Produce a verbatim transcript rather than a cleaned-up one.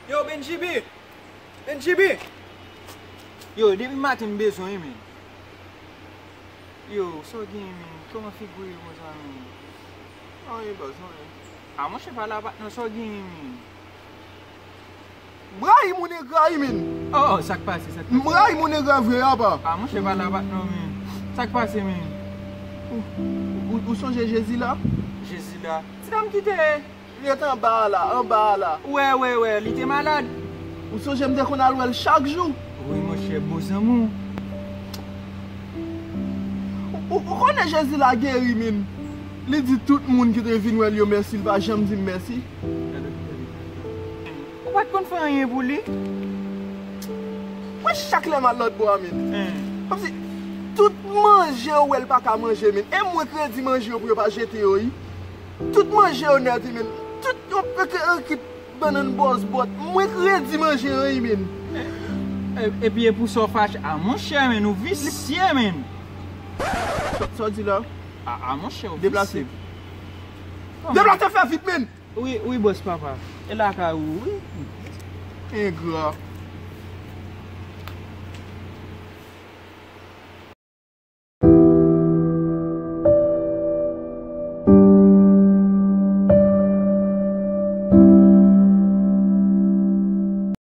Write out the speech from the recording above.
Yo, Benji B! Benji B! Yo, depi maten m bezwen w, men. Yo, sa w gen, men? Kòman figi w ye konsa, men? Anyen, baz, anyen. A, monchè, pale a patnè w, sa w gen, men? M rayi moun engra, wi, men. Oh, oh, sa k pase, sa k pase? M rayi moun engra vre, apa. A, monchè, pale a patnè w, men. Sa k pase, men? Ou, ou, ou sonje Jezi la? Jezi la? Ti dam ki te Li ret anba a la, anba a la. Wè, wè, wè, li te malad. Ou sonje m te konn al wè l chak jou? Wi, monchè, bon zanmi w. Ou, ou, ou konnen Jezi la geri, min. Li di tout moun ki te vin wè l yo mèsi, li pa janm di m mèsi. Ou pa t konn fè anyen pou li? Mwen chak lè m al lòt bò a, min. Kòmsi tout manje yo wè l pa ka manje, min. E mwen kredi manje yo pou yo pa jete yo, wi. Tout manje yo nèt, wi, men. Tout yon ekip bannann bòzbòt. Mwen k redi manje yo, wi, men. E, e, epi e pou sa w fache. A, monchè, men, ou visye, men. Sa, sa w di la? A, a, monchè, ou visye. Deplase. Kòman? Deplase, fè vit, men. Wi, wi, bòs papa. E lakay ou, wi. Engra.